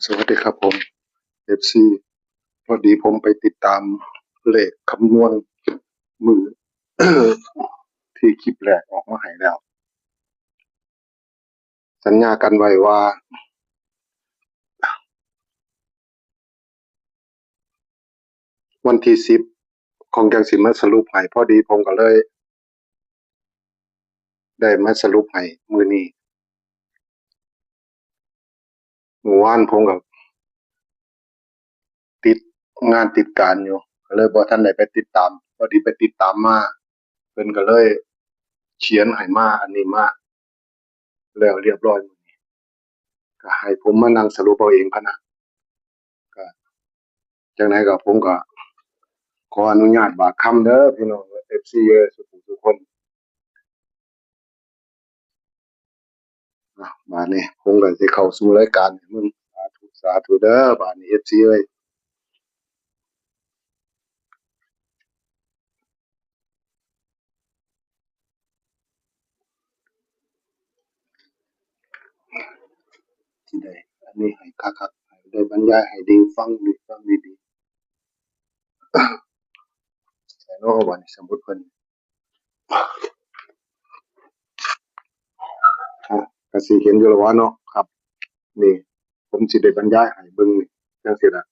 สวัสดีครับผม เอฟซี พอดีผมไปติดตามเลขคำนวณมื้อ ที่คลิปแรกออกมาให้แล้ว สัญญากันไว้ว่า วันที่สิบ คงจั่งสิมาสรุปให้ พอดีผมก็เลย ได้มาสรุปให้มื้อนี้ มื้อวานผมก็ติดงานติดการอยู่ ก็เลยบ่ทันได้ไปติดตาม พอดีไปติดตามมา เพิ่นก็เลยเขียนให้มา อันนี้มา แล้วเรียบร้อย มื้อนี้ ก็ให้ผมมานั่งสรุปเอาเองพะนะ ก็จั่งใดก็ผมก็ขออนุญาตบาดคำเด้อพี่น้อง เอฟซี เอ้ย สุผู้สุคน อ่ะ บาดนี้ผมก็สิเข้าสู่รายการให้เบิ่ง สาธุ สาธุเด้อ บาดนี้ เอฟซี เอ้ย สิได้ อันนี้ให้คักๆ ให้ได้บรรยายให้ดี ฟังดี ฟังดีๆ ใส่เนาะ บาดนี้สมุดเพิ่น อ่ะ ก็สิเห็นอยู่แล้วว่าเนาะครับ นี่ ผมสิได้บรรยายให้เบิ่งนี่ จั่งซี้ล่ะ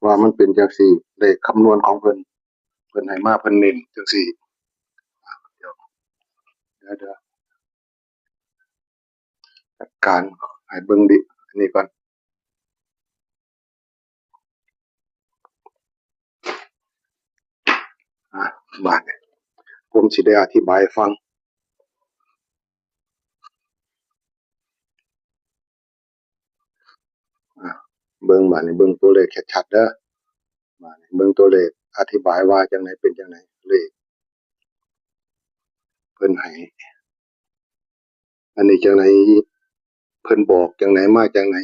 ว่ามันเป็นจั่งซี้ เลขคำนวณของเพิ่น เพิ่นให้มา เพิ่นเน้นจั่งซี้ เดี๋ยว เดี๋ยว เดี๋ยว จัดการให้เบิ่งดิ อันนี้ก่อน อ่ะ บาดนี้ผมสิได้อธิบายให้ฟัง อ่ะ เบิ่ง บาดนี้เบิ่งตัวเลขชัดๆ เด้อ บาดนี้เบิ่งตัวเลข อธิบายว่าจั่งใด เป็นจั่งใด เลขเพิ่นให้ อันนี้จั่งใด เพิ่นบอกจั่งใด มาจั่งใด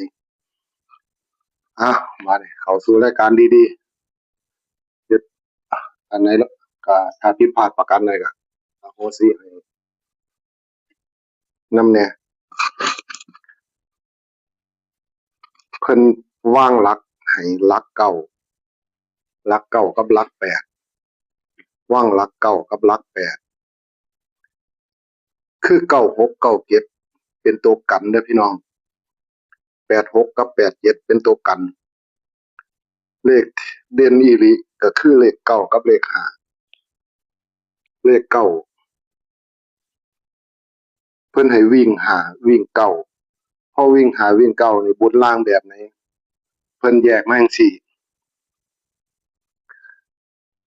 อ่ะ บาดนี้เข้าสู่รายการดีๆ เฮ็ด อ่ะ อันใดละ ก็ถ้าผิดพลาดประการใดก็อโหสิให้นำแหน่ เพิ่นวางหลักให้หลักเก้า หลักเก้ากับหลักแปด วางหลักเก้ากับหลักแปด คือเก้าหก เก้าเจ็ด เป็นตัวกันเด้อพี่น้อง แปดหก กับ แปดเจ็ด เป็นตัวกัน เลขเด่นอีหลีก็คือเลขเก้ากับเลขห้า เลขเก้า เพิ่นให้วิ่งห้า วิ่งเก้า พอวิ่งห้า วิ่งเก้า นี่บนล่างแบบไหน เพิ่นแยกมาจั่งซี้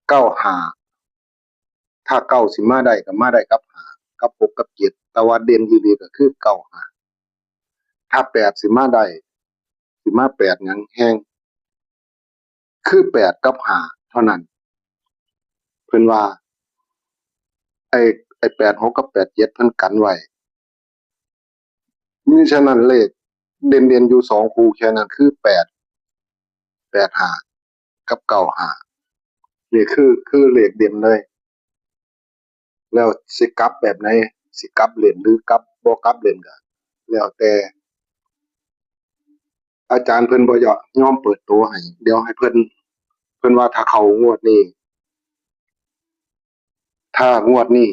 เก้าห้า ถ้าเก้าสิมาได้ก็มาได้กับห้า กับหก กับเจ็ด แต่ว่าเด่นอีหลีก็คือเก้าห้า ถ้าแปดสิมาได้ สิมาแปดหยังแฮง คือแปดกับห้าเท่านั้น เพิ่นว่า ไอ้ ไอ้แปดหกกับแปดเจ็ดเพิ่นกันไว้ มีฉะนั้นเลขเด่นๆ อยู่สองคู่แค่นั้น คือแปด แปดห้า กับ เก้าห้า นี่คือ คือเลขเด่นเลย แล้วสิกลับแบบไหน สิกลับเล่นหรือกลับ บ่กลับเล่นก็แล้วแต่ อาจารย์เพิ่นบ่ยอมเปิดโตให้ เดี๋ยวให้เพิ่น เพิ่นว่าถ้าเข้างวดนี้ ถ้างวดนี้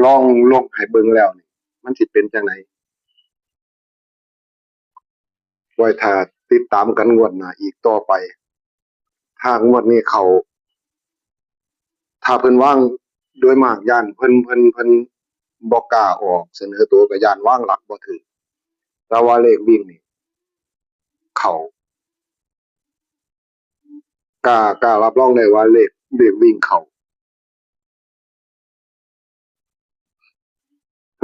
ลองลงให้เบิ่งแล้วนี่ มันสิเป็นจั่งใด ไว้ถ้าติดตามกันงวดหน้าอีกต่อไป ถ้างวดนี้เข้า ถ้าเพิ่นวาง โดยมากย้านเพิ่น เพิ่น เพิ่นบ่กล้าออกเสนอโต ก็ย้านวางหลักบ่ถืก แต่ว่าเลขวิ่งนี่เข้า กล้า กล้ารับรองได้ว่าเลข เลขวิ่งเข้า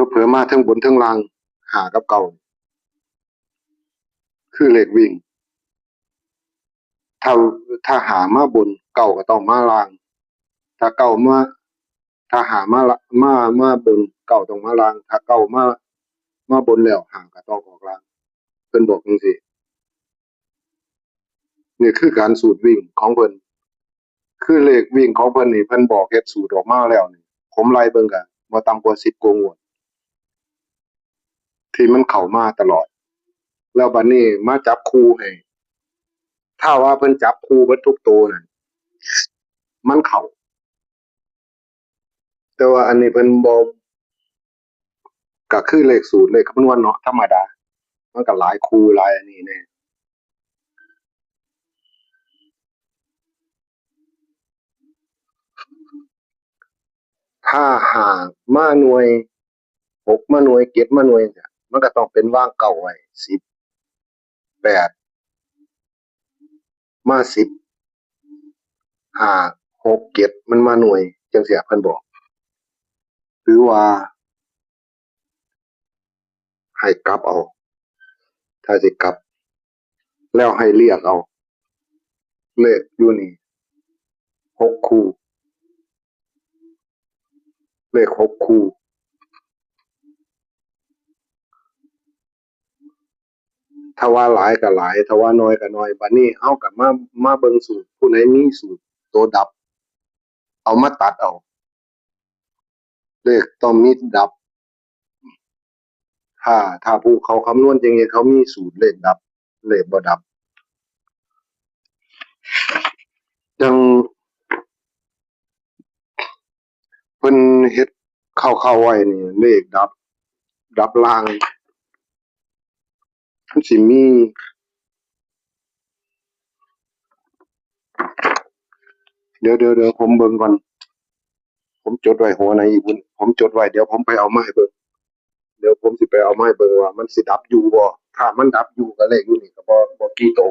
เผลอๆ มาเทิงบนเทิงล่าง ห้ากับเก้า คือเลขวิ่ง ถ้า ถ้าห้ามาบน เก้าก็ต้องมาล่าง ถ้าเก้ามา ถ้าห้ามาละ มา มาบน เก้าต้องมาล่าง ถ้าเก้ามา มาบนแล้ว ห้าก็ต้องออกล่าง เพิ่นบอกจั่งซี้ นี่คือการสูตรวิ่งของเพิ่น คือเลขวิ่งของเพิ่นนี่ เพิ่นบอกเฮ็ดสูตรออกมาแล้วนี่ ผมไล่เบิ่งก็บ่ต่ำกว่าสิบกว่างวด ที่มันเข้ามาตลอด ແລ້ວບັດນີ້ມາຈັບຄູ່ໃຫ້ ຖ້າວ່າເພິ່ນຈັບຄູ່ເບິດທຸກໂຕນັ້ນ ມັນເຂົ້າ. ແຕ່ວ່າອັນນີ້ເພິ່ນບໍ່ ກະຄືເລກສູດ ເລກຄຳນວນເນາະ ທຳມະດາ ມັນກະຫຼາຍຄູ່ຫຼາຍອັນນີ້ແດ່. ຖ້າຫ້າມາໜ່ວຍ ຫົກມາໜ່ວຍ ເຈັດມາໜ່ວຍ ມັນກະຕ້ອງເປັນວາງເກົ້າໄວ້ ສິບ ແປດ ມາສິບ ຫ້າ ຫົກ ເຈັດ ມັນມາໜ່ວຍ ຈັ່ງຊີ້ເພິ່ນບອກ ຫຼືວ່າໃຫ້ກັບເອົາ ຖ້າຊິກັບ ແລ້ວໃຫ້ລຽກເອົາ ເລກຢູ່ນີ້ຫົກຄູ່ ເລກຫົກຄູ່. ຖ້າວ່າຫຼາຍກໍຫຼາຍ ຖ້າວ່າໜ້ອຍກໍໜ້ອຍ. ບາດນີ້ເຮົາກໍມາ ມາເບິ່ງສູດ ຜູ້ໃດມີສູດໂຕດັບ ເອົາມາຕັດເອົາ ເລກຕ້ອງມີດັບ. ຖ້າ ຖ້າຜູ້ເຂົາຄຳນວນຈັ່ງຊີ້ ເຂົາມີສູດເລກດັບ ເລກບໍ່ດັບ ຈັ່ງ ເພິ່ນເຮັດຄ່າວໆໄວ້ນີ້ ເລກດັບ ດັບລ່າງ ມັນຊິມີ ດຽວ ດຽວ ດຽວ ຜົມເບິ່ງກ່ອນ ຜົມຈົດໄວ້ຫົວໃນອີ່ພຸ້ນ ຜົມຈົດໄວ້ ດຽວຜົມໄປເອົາມາໃຫ້ເບິ່ງ ດຽວຜົມຊິໄປເອົາມາໃຫ້ເບິ່ງວ່າມັນຊິດັບຢູ່ບໍ່ ຖ້າມັນດັບຢູ່ກໍເລກຢູ່ນີ້ກໍບໍ່ ບໍ່ກີ່ໂຕ.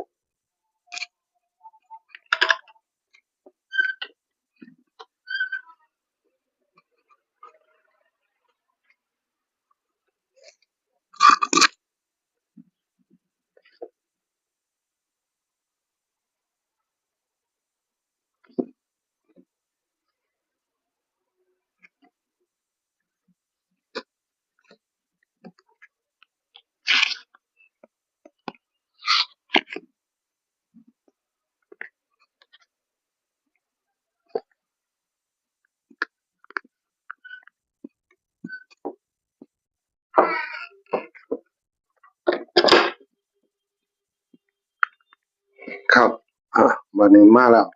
ຄັບ ອາ ບາດນີ້ມາແລ້ວ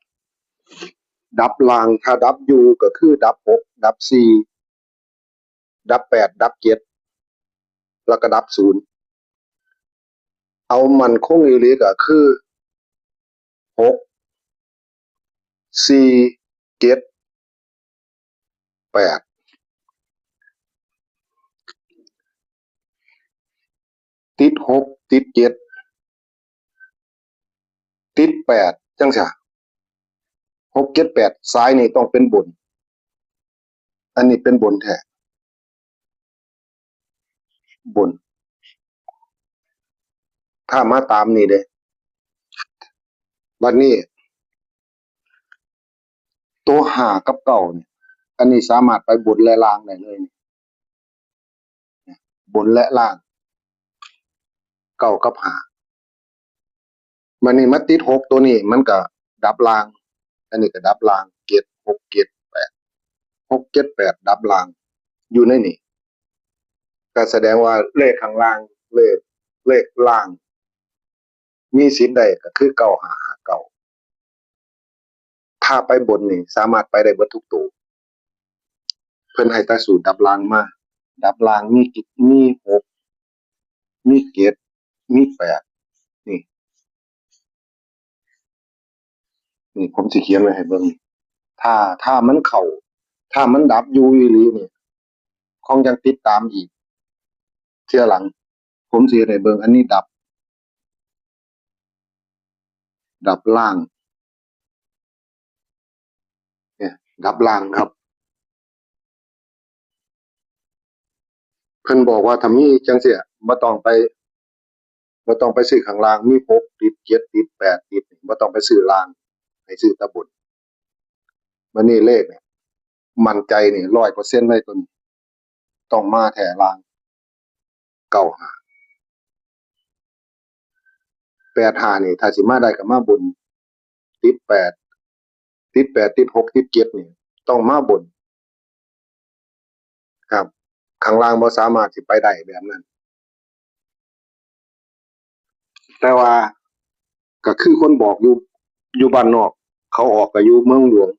ດັບລ່າງ ຖ້າດັບຢູ່ກໍຄືດັບຫົກ ດັບສີ່ ດັບແປດ ດັບເຈັດ ແລ້ວກໍດັບສູນ. ເອົາໝັ້ນຄົງອີ່ຫຼີກໍຄື ຫົກ ສີ່ ເຈັດ ແປດ ຕິດຫົກ ຕິດເຈັດ ຕິດແປດ ຈັ່ງຊີ້ ຫົກ ເຈັດ ແປດ ສາຍນີ້ຕ້ອງເປັນບົນ ອັນນີ້ເປັນບົນແທ້ ບົນ ຖ້າມາຕາມນີ້ເດ້ ບັດນີ້ ໂຕຫ້າກັບເກົ້ານີ້ ອັນນີ້ສາມາດໄປບົນ ແລະ ລ່າງໄດ້ເລີຍ ບົນ ແລະ ລ່າງ ເກົ້າກັບຫ້າ ບາດນີ້ມາຕິດຫົກ ໂຕນີ້ມັນກະດັບລ່າງ ອັນນີ້ກະດັບລ່າງ ເຈັດ ຫົກ ເຈັດ ແປດ ຫົກ ເຈັດ ແປດ ດັບລ່າງ ຢູ່ໃນນີ້ ກະສະແດງວ່າເລກຂ້າງລ່າງ ເລກ ເລກລ່າງ ມີສິດໄດ້ກໍຄືເກົ້າຫ້າຫ້າເກົ້າ ຖ້າໄປບົນນີ້ສາມາດໄປໄດ້ເບິດທຸກໂຕ ເພິ່ນໃຫ້ແຕ່ສູດດັບລ່າງມາ ດັບລ່າງມີ ມີຫົກ ມີເຈັດ ມີແປດ ນີ້ ນີ້ ຜົມຊິຂຽນໄວ້ໃຫ້ເບິ່ງ ຖ້າ ຖ້າມັນເຂົ້າ ຖ້າມັນດັບຢູ່ອີ່ຫຼີນີ້ ຄົງຍັງຕິດຕາມອີກເທື່ອຫຼັງ ຜົມຊິເຮັດໃຫ້ເບິ່ງ ອັນນີ້ດັບ ດັບລ່າງ ນີ້ ດັບລ່າງຄັບ ເພິ່ນບອກວ່າຖ້າມີຈັ່ງຊີ້ ບໍ່ຕ້ອງໄປ ບໍ່ຕ້ອງໄປຊື້ຂ້າງລ່າງ ມີຫົກຕິດ ເຈັດຕິດ ແປດຕິດ ບໍ່ຕ້ອງໄປຊື້ລ່າງ ໃຫ້ຊື້ແຕ່ບົນ ບາດນີ້ເລກນີ້ ໝັ້ນໃຈນີ້ ຮ້ອຍເປີເຊັນເລີຍ ໂຕນີ້ ຕ້ອງມາແທ້ ລ່າງ ເກົ້າຫ້າ ແປດຫ້ານີ້ ຖ້າຊິມາໄດ້ກໍມາບົນ ຕິດແປດ ຕິດແປດ ຕິດຫົກ ຕິດເຈັດນີ້ ຕ້ອງມາບົນ ຄັບ ຂ້າງລ່າງບໍ່ສາມາດຊິໄປໄດ້ແບບນັ້ນ. ແຕ່ວ່າກໍຄືຄົນບອກຢູ່ ຢູ່ບ້ານນອກ ເຂົາອອກກໍຢູ່ເມືອງຫຼວງ.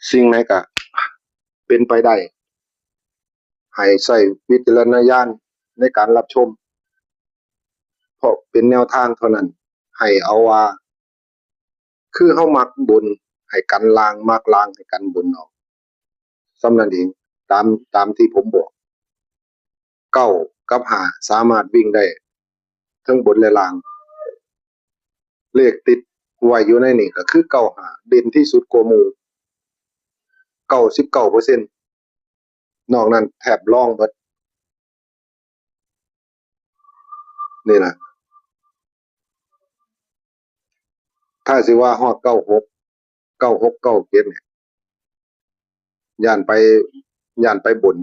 ສິ່ງໃດກໍເປັນໄປໄດ້ ໃຫ້ໃຊ້ວິຈາລະນະຍານໃນການຮັບຊົມ ເພາະເປັນແນວທາງເທົ່ານັ້ນ. ໃຫ້ເອົາວ່າ ຄືເຮົາມັກບົນໃຫ້ກັນລ່າງ ມັກລ່າງໃຫ້ກັນບົນເອົາ ສ່ຳນັ້ນເອງ. ຕາມ ຕາມທີ່ຜົມບອກ ເກົ້າກັບຫ້າສາມາດວິ່ງໄດ້ເທິງບົນ ແລະ ລ່າງ. ເລກຕິດໄວ້ຢູ່ໃນນີ້ກໍຄືເກົ້າຫ້າ ເດັ່ນທີ່ສຸດກວ່າໝູ່ ເກົ້າສິບເກົ້າເປີເຊັນ ນອກນັ້ນແທບລອງເບິດ. ນີ້ລະ ຖ້າຊິວ່າຮອດເກົ້າຫົກ ເກົ້າຫົກ ເກົ້າເຈັດ ນີ້ ຢ້ານໄປ ຢ້ານໄປບົນ.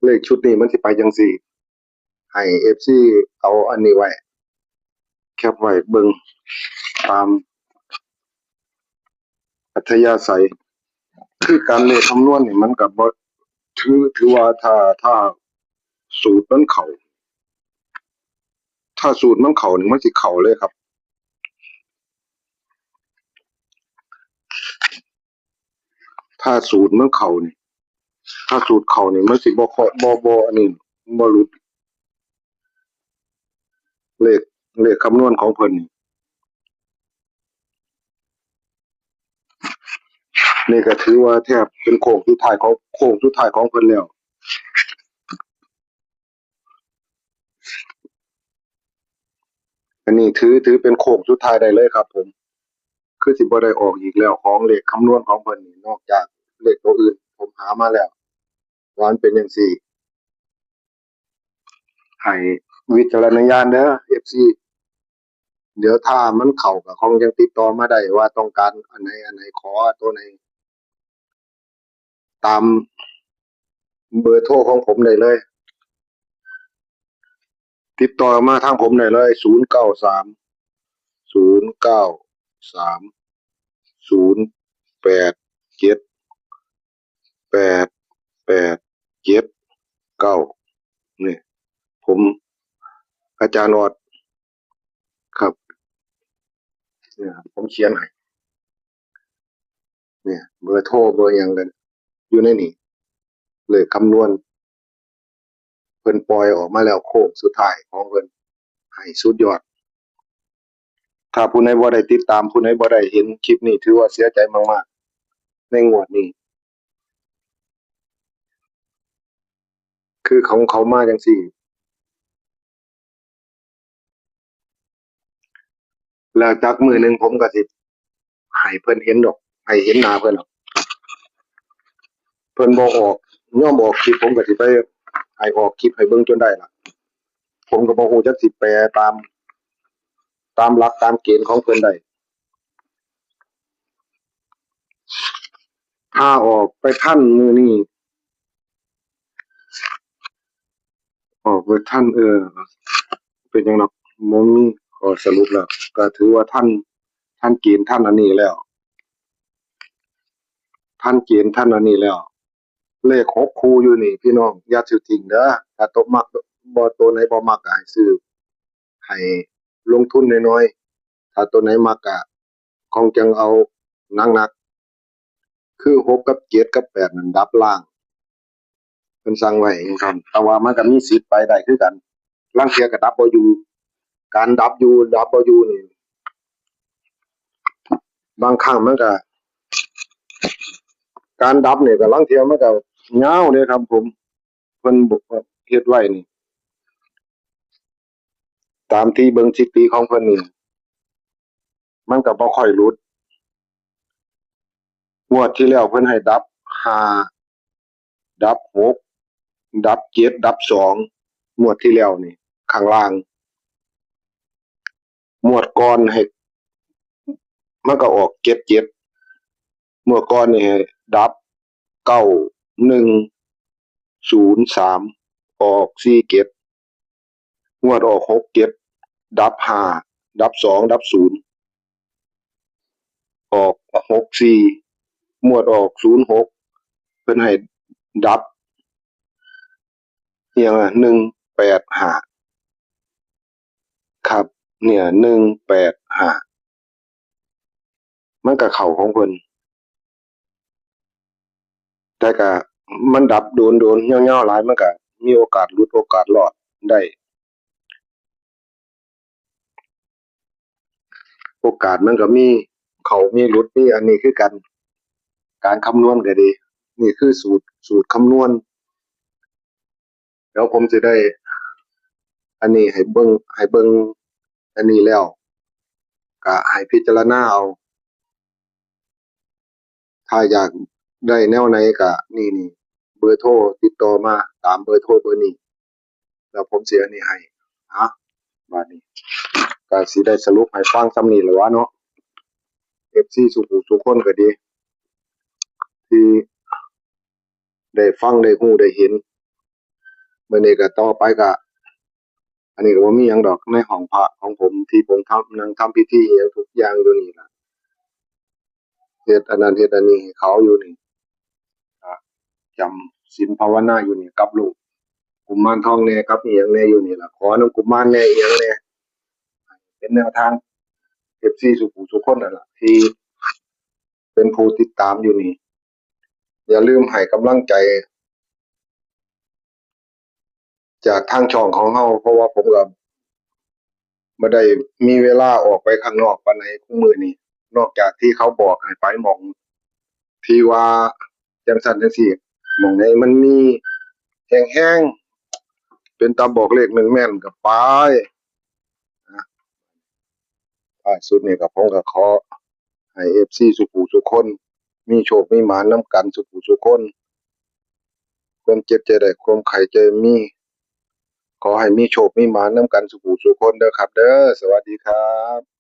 ເລກຊຸດນີ້ມັນຊິໄປຈັ່ງຊີ້ ໃຫ້ເອັຟຊີເອົາອັນນີ້ໄວ້ ແຄບໄວ້ເບິ່ງຕາມອັດທະຍາໄສ. ຄືການເລກຄຳນວນນີ້ ມັນກໍບໍ່ ຖື ຖືວ່າຖ້າ ຖ້າສູດມັນເຂົ້າ ຖ້າສູດມັນເຂົ້ານີ້ ມັນຊິເຂົ້າເລີຍຄັບ. ຖ້າສູດມັນເຂົ້ານີ້ ຖ້າສູດເຂົ້ານີ້ ມັນຊິບໍ່ເຄາະ ບໍ່ ບໍ່ອັນນີ້ ບໍ່ຫຼຸດ. ເລກ ເລກຄຳນວນຂອງເພິ່ນນີ້ ນີ້ກໍຖືວ່າແທບເປັນໂຄ້ງສຸດທ້າຍຂອງ ໂຄ້ງສຸດທ້າຍຂອງເພິ່ນແລ້ວ. ອັນນີ້ຖື ຖືເປັນໂຄ້ງສຸດທ້າຍໄດ້ເລີຍຄັບຜົມ. ຄືຊິບໍ່ໄດ້ອອກອີກແລ້ວ ຂອງເລກຄຳນວນຂອງເພິ່ນນີ້ ນອກຈາກເລກໂຕອື່ນ ຜົມຫາມາແລ້ວ ວ່າມັນເປັນຈັ່ງຊີ້. ໃຫ້ວິຈາລະນະຍານເດີ ເອັຟຊີ. ດຽວຖ້າມັນເຂົ້າກໍຄົງຍັງຕິດຕໍ່ມາໄດ້ ວ່າຕ້ອງການອັນໃດ ອັນໃດ ຂໍໂຕໃດ ຕາມເບີໂທຂອງຜົມໄດ້ເລີຍ. ຕິດຕໍ່ມາທາງຜົມໄດ້ເລີຍ ສູນເກົ້າສາມ ສູນເກົ້າສາມ ສູນແປດເຈັດ ແປດແປດເຈັດເກົ້າ ນີ້ ຜົມ ອາຈານອອດ ຄັບ ນີ້ ຜົມຂຽນໃຫ້ ນີ້ ເບີໂທ ເບີຫຍັງກໍຢູ່ໃນນີ້ ເລກຄຳນວນ ເພິ່ນປ່ອຍອອກມາແລ້ວ ໂຄ້ງສຸດທ້າຍຂອງເພິ່ນ ໃຫ້ສຸດຍອດ. ຖ້າຜູ້ໃດບໍ່ໄດ້ຕິດຕາມ ຜູ້ໃດບໍ່ໄດ້ເຫັນຄລິບນີ້ ຖືວ່າເສຍໃຈມາກໆ ໃນງວດນີ້ ຄືຂອງເຂົາມາຈັ່ງຊີ້ ແລ້ວຈັກມື້ໜຶ່ງ ຜົມກໍຊິໃຫ້ເພິ່ນເຫັນດອກ ໃຫ້ເຫັນໜ້າເພິ່ນດອກ. ເພິ່ນບໍ່ອອກ ຍອມອອກຄລິບ ຜົມກໍຊິໄປໃຫ້ອອກຄລິບໃຫ້ເບິ່ງຈົນໄດ້ລະ. ຜົມກໍບໍ່ຮູ້ຈັກຊິແປຕາມ ຕາມຫຼັກຕາມເກນຂອງເພິ່ນໄດ້. ຖ້າອອກໄປທັນມື້ນີ້ ອອກໄປທັນ ເອີ ເປັນຫຍັງດອກ ບໍ່ມີຂໍ້ສະຫຼຸບແລ້ວ ກໍຖືວ່າທັນ ທັນເກນ ທັນອັນນີ້ແລ້ວ ທັນເກນ ທັນອັນນີ້ແລ້ວ. ເລກຫົກຄູ່ຢູ່ນີ້ ພີ່ນ້ອງຢ່າຖືກຖິ້ມເດີ. ຖ້າໂຕມັກ ບໍ່ ໂຕໃດບໍ່ມັກກໍໃຫ້ຊື້ ໃຫ້ລົງທຶນນ້ອຍໆ. ຖ້າໂຕໃດມັກກໍຄົງຈັ່ງເອົາໜັກໆ. ຄືຫົກກັບເຈັດກັບແປດນັ້ນດັບລ່າງ ເພິ່ນສັ່ງໄວ້ຈັ່ງຊັ້ນ ແຕ່ວ່າມັນກໍມີສິດໄປໄດ້ຄືກັນ. ລາງເທື່ອກໍດັບບໍ່ຢູ່. ການດັບຢູ່ດັບບໍ່ຢູ່ນີ້ ບາງຄັ້ງມັນກໍ ການດັບນີ້ກໍລາງເທື່ອມັນກໍຍາວເດ້ຄັບຜົມ. ເພິ່ນເຮັດໄວ້ນີ້ ຕາມທີ່ເບິ່ງສະຖິຕິຂອງເພິ່ນນີ້ ມັນກໍບໍ່ຄ່ອຍຫຼຸດ. ງວດທີ່ແລ້ວເພິ່ນໃຫ້ດັບຫ້າ ດັບຫົກ ດັບເຈັດ ດັບສອງ ງວດທີ່ແລ້ວນີ້ ຂ້າງລ່າງ. ງວດກ່ອນໃຫ້ ມັນກໍອອກເຈັດເຈັດ ງວດກ່ອນນີ້ໃຫ້ດັບເກົ້າໜຶ່ງສູນສາມ ອອກສີ່ເຈັດ. ງວດອອກຫົກເຈັດ ດັບຫ້າ ດັບສອງ ດັບສູນ ອອກຫົກສີ່. ງວດອອກສູນຫົກ ເພິ່ນໃຫ້ດັບ ອີ່ຫຍັງລະ ໜຶ່ງແປດຫ້າ ຄັບ ເນີ້ຍ ໜຶ່ງແປດຫ້າ ມັນກະເຂົ້າຂອງເພິ່ນ ແຕ່ກະມັນດັບໂດນໆ ຍາວໆຫຼາຍ ມັນກະມີໂອກາດຫຼຸດໂອກາດລອດໄດ້. ໂອກາດມັນກະມີເຂົ້າມີຫຼຸດ ມີອັນນີ້ຄືກັນ ການຄຳນວນກະດີ. ນີ້ຄືສູດ ສູດຄຳນວນ. ດຽວຜົມຊິໄດ້ອັນນີ້ໃຫ້ເບິ່ງ ໃຫ້ເບິ່ງອັນນີ້ແລ້ວ ກະໃຫ້ພິຈາລະນາເອົາ. ຖ້າຢາກໄດ້ແນວໃດກະນີ້ ນີ້ ເບີໂທ ຕິດຕໍ່ມາຕາມເບີໂທເບີນີ້ ແລ້ວຜົມຊິອັນນີ້ໃຫ້. ອາ ບາດນີ້ກະຊິໄດ້ສະຫຼຸບໃຫ້ຟັງສ່ຳນີ້ລະຫວາເນາະ ເອັຟຊີ ສູ່ຜູ້ສູ່ຄົນກະດີ ທີ່ ໄດ້ຟັງໄດ້ຮູ້ໄດ້ເຫັນ. ມື້ນີ້ກະຕໍ່ໄປກະ ອັນນີ້ກະບໍ່ມີຫຍັງດອກ ໃນຫ້ອງພະຂອງຜົມ ທີ່ຜົມທຳ ນັ່ງທຳພິທີອີ່ຫຍັງທຸກຢ່າງຢູ່ນີ້ລະ ເຮັດອັນນັ້ນເຮັດອັນນີ້ໃຫ້ເຂົາຢູ່ນີ້ ກະຈຳສິນພາວະນາຢູ່ນີ້ກັບລູກ ກຸມານທອງແດ່ ກັບອີ່ຫຍັງແດ່ຢູ່ນີ້ລະ ຂໍນຳກຸມານແດ່ ອີ່ຫຍັງແດ່ ເປັນແນວທາງ ເອັຟຊີ ສູ່ຜູ້ສູ່ຄົນນັ້ນລະ ທີ່ເປັນຜູ້ຕິດຕາມຢູ່ນີ້. ຢ່າລືມໃຫ້ກຳລັງໃຈຈາກທາງຊ່ອງຂອງເຮົາ ເພາະວ່າຜົມກະບໍ່ໄດ້ມີເວລາອອກໄປຂ້າງນອກປານໃດຄຸມື້ນີ້ ນອກຈາກທີ່ເຂົາບອກໃຫ້ໄປໝ່ອງທີ່ວ່າຈັ່ງຊັ້ນຈັ່ງຊີ້ ໝ່ອງໃດມັນມີແຮງໆ ເປັນຕາບອກເລກແມ່ນໆ ກະໄປ. ທ້າຍສຸດນີ້ກະ ຜົມກະຂໍໃຫ້ເອັຟຊີ ສູ່ຜູ້ສູ່ຄົນ ມີໂຊກມີໝານນຳກັນສູ່ຜູ້ສູ່ຄົນ ຄວາມເຈັບຈະໄດ້ ຄວາມໄຂ້ຈະມີ ຂໍໃຫ້ມີໂຊກມີໝານນຳກັນສູ່ຜູ້ສູ່ຄົນເດີຄັບເດີ. ສະຫວັດດີຄັບ.